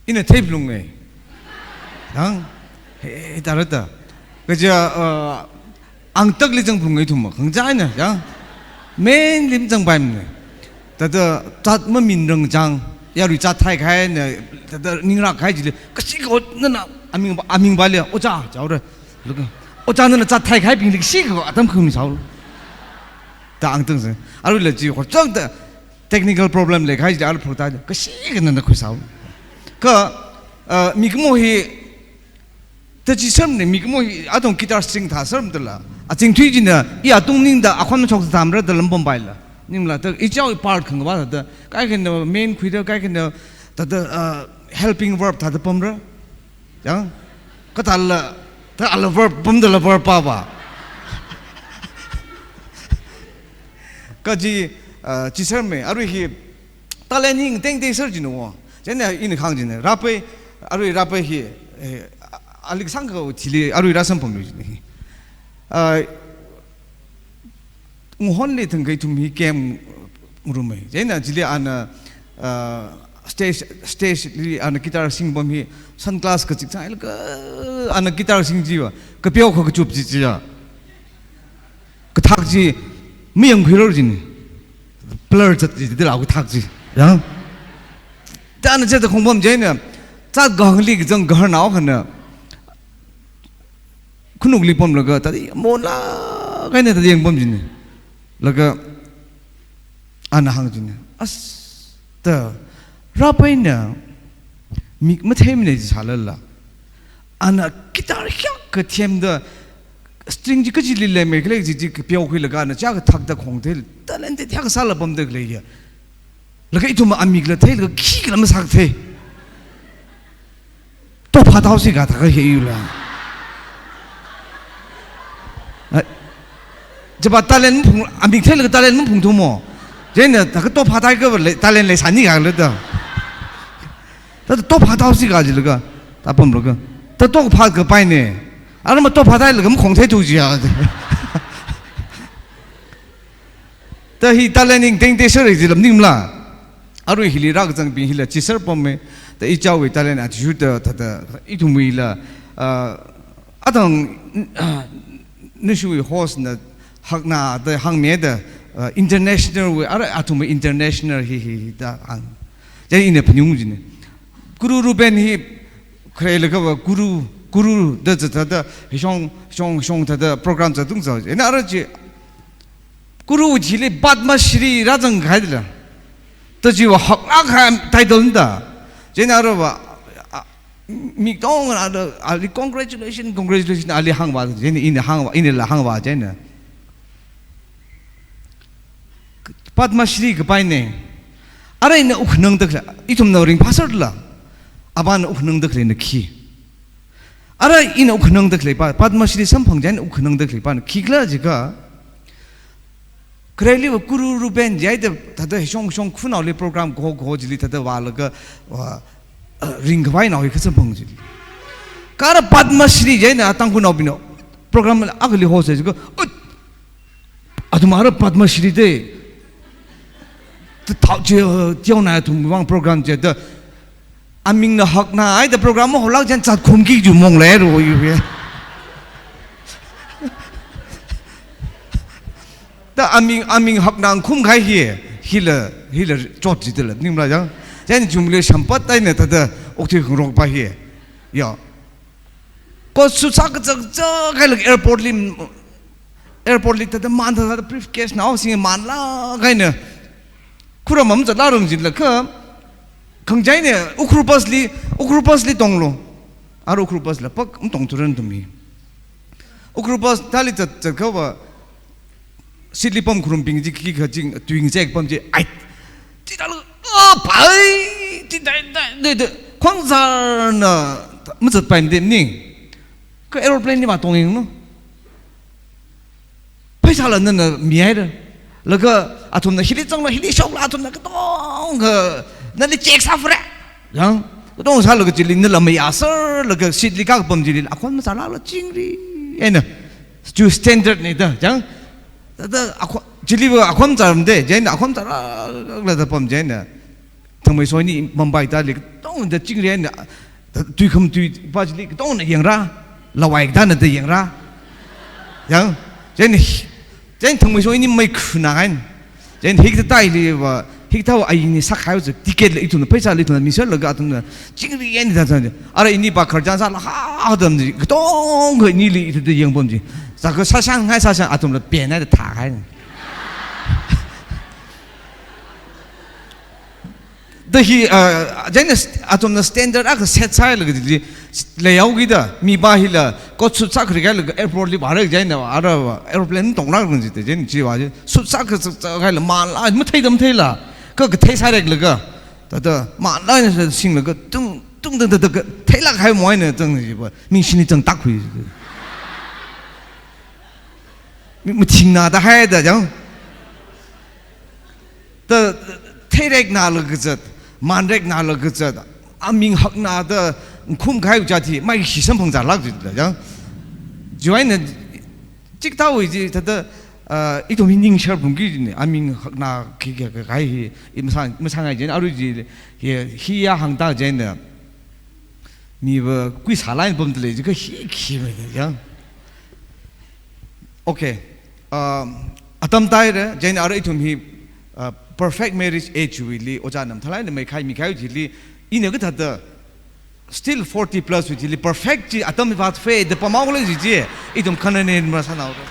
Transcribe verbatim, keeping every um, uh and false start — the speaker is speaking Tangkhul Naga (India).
Ina theiphalunge. Yang, he, he, tara ta. Kaja, uh, angtakli zangphalunge ithum, khangachāna, yang. Mainlim zangpaimane. Thāda, zat maminrang chang, yarui zat thaikhai na, thāda ningrak kahai chili, kashi ko nana, aming, aming bale, ojā, jaora. Laga, ojā nana zat thaikhaibingli kashi ko, atam khami sao. Ta angtang se. Aruila chi, horchang ta, technical problem leikahai chili, aru phok ta, kashi ko nana khuisao. Ka, uh, mikumo hi, ta chi sermane, mikumo hi, atong guitar string thā sermdala. Achingthui china, i atung ningda, akhon shok tamra da lam pambaila. Ningla, ta, i chao i part khangva ta, kaikhana main khuida, kaikhana, ta, ta, uh, helping verb thāda pamra. Yang, kathāla, ta ala verb, pamdala verb pa pa. Kaji, uh, chi serme, arui hi, talent hi tengtei ser jino. Chieina ina khang jine, rapai, arui rapai hi, eh, a-, alik sangkha thili, arui rāsampam jine. Uh, Nguhonli thangkai ithum hi camp ngarumei. Chieina chili ana, uh, stage, stage li ana guitar singpam hi sunglass kachik chang, ka ana guitar sing chiva, kapeo kha kachup chi chiya. Kathak chi, mayangkhuirar jine. Blur zat chi, dila kathak chi. Yang. Ta ana chithāda khongpam chieina, zat gahangli kazang gaharnao khana. Khanukli pamlaga, thāda, monlāk eina thāda yangpam jine. Laga, ana hāng jine. As, ta, rapaina, mik matheimane chi sālala. Ana guitar hiyākha themda, string chi kachili leimei khalei chi chi kapeo khuilaga, ana chā kathakda khong thei, talent te hiyākha sāla pamda khalei ya. Laga ithum amikla thei, laga khikhala masākathei. Tophā thaosi kathā kahe yula. Ai, chapa talent maphung, amik theilaga talent maphungthu mo. Chieina, thākha tophā thai kava lei, talent leisāni kala ta. Ta tophā thaosi ka jilaga, ta pamlaga. Ta tophā kapaine. Ara matophā thailaga makhong theithu jiya. Ta hi talent hi tengtei ser jila maningmala. Arui hili rākazangbing hila chi serpamme. Ta i chaowui talent athishurda, ta, ta, ithumwuila, ah, atang, ah, nashiwui host na hakna da hāngmida, ah, international wui, ara athumwui international hi, hi, hi da hāng. Chieina ina phaning jine. Guru Ruben hi kharelaga va guru, guru da zata da, hishong, shong, shong thāda program zatung zao. Ina ara chi, Guru chili Padma Shri rāzangkahai dala. Ta chiva haklāk kahai title da. Chieina arava, a, mi tongna da, ali congratulation, congratulation, ali hāngva, chieina ina hāngva, inala hāngva, chieina. Padma Shri kapaine. Ara ina wukkhanangda khalei, ithumna ringphāserla. Avāna wukkhanangda khaleina khi. Ara ina wukkhanangda khaleipa, Padma Shri samphang chieina wukkhanangda khaleipana khikhala jiakha, khareliva Guru Ruben jihaida thāda hishong shong khunaoli program kaho kaho chili thāda vālaga, va, ah, ringkhavai nao hi kha samphang chili. Kha ara Padma Shri jihaina Tangkhulnaobingna program akhali hosa jiakha, ut, athum ara Padma Shri te. Ta thao chi, uh, tiaona athumwui vang program chi ta. Amingna haknahaida program maholak chieina zatkhumki ju mong leiru yu ye. Ta aming, aming hakna khumkahai hi, hila, hila chot jidala, maningmala yang. Chieina chumli shampat eina thāda, okthui khangarokpa hi. Ya. Coat suit sākazak zak kahailaga airport li, airport li thāda man thāda briefcase nao sing manlāk eina. Khuram mazatla rung jilakha, khangachāna Ukhrul bus li, Ukhrul bus li tonglu. Ara Ukhrul bus la pak matongthuran ithum hi. Ukhrul bus thāli zat, zatkahaiva, seat li pam kharumbing chi khikha ching, tuing zek pam chi, ai. Chi thālu, ah, pai, chi thai, thai, thai, thai. Khonsarna, mazatpaimade maning. Kha aeroplane li vātongyanglu. Pheisāla nana mihaira. Laga athumna hili zangla, hili shokla athumna katonga, nali check sāphara. Yang, katonga sālaga chili nala mayāserlaga seat li kapam chili, akhon mazālala chingri eina. Chu standard ne da, yang. Thāda akhon, chiliva akhon mazārmade, chieina akhon mazālala thāda pam chieina. Thangmeisoini Mumbai thāli katong katongna chingri eina, tuikhum tui pa chili katongna yangra, lawai katāna da yangra. Yang, chieina, chieina thangmeisho ini mei khuna haina. Chieina hikathā tailiva, hikathā ayini sākhaiva chi ticket la ithumna pheisā la ithumna miserlaga athumna chingri eina da zan. Ara ini pa kharjan sālaga ha ha dam chi, katonga inili ithumda yangpam chi. Sākha sāsang ngai sāsang athumla pen eina thāhaina. Da hi, ah, chieina st-, athumna standard akha set sāhailaga chili, laiyao kida, mi pa hila, coat suit sākha rikailaga airport li vāra chieina, ara aeroplane tongrar kang chida, chieina chiva chi, suit sākha sā, sākahai la, mala, matheida matheila, ka, kathei sāreklaga, thāda, mala singlaga, tung, tung, tung, tung, tung, theilāk hai moina, tung, chiva, ming shini tung tak hui. Mi, mathingna da haida, yang. Da, theirekna laga zat, manrekna laga zat, aming hakna da khumkahai jat hi, mai khi samphang zālāk jida, yang. Chiwui eina, chikathāwui chi, thāda, ah, ithum hi ningshar phungki jina, aming hakna khi, khi, khi, kahai hi, i masā, masāngai chieina, arui chi, hi, hiya hāngda chieina, miva kui sālai pamda lei, chi ka hi, khi, mai, yang. Okay. Um, atam tāhaira, chieina ara ithum hi, uh, perfect marriage age wuili, ojāna mathālāk eina meikhai, mikhai chili, ina kathāda, still forty plus wui chili, perfect chi atam hi vātfe, da pamhaola chi chi, ithum khanane masānaora.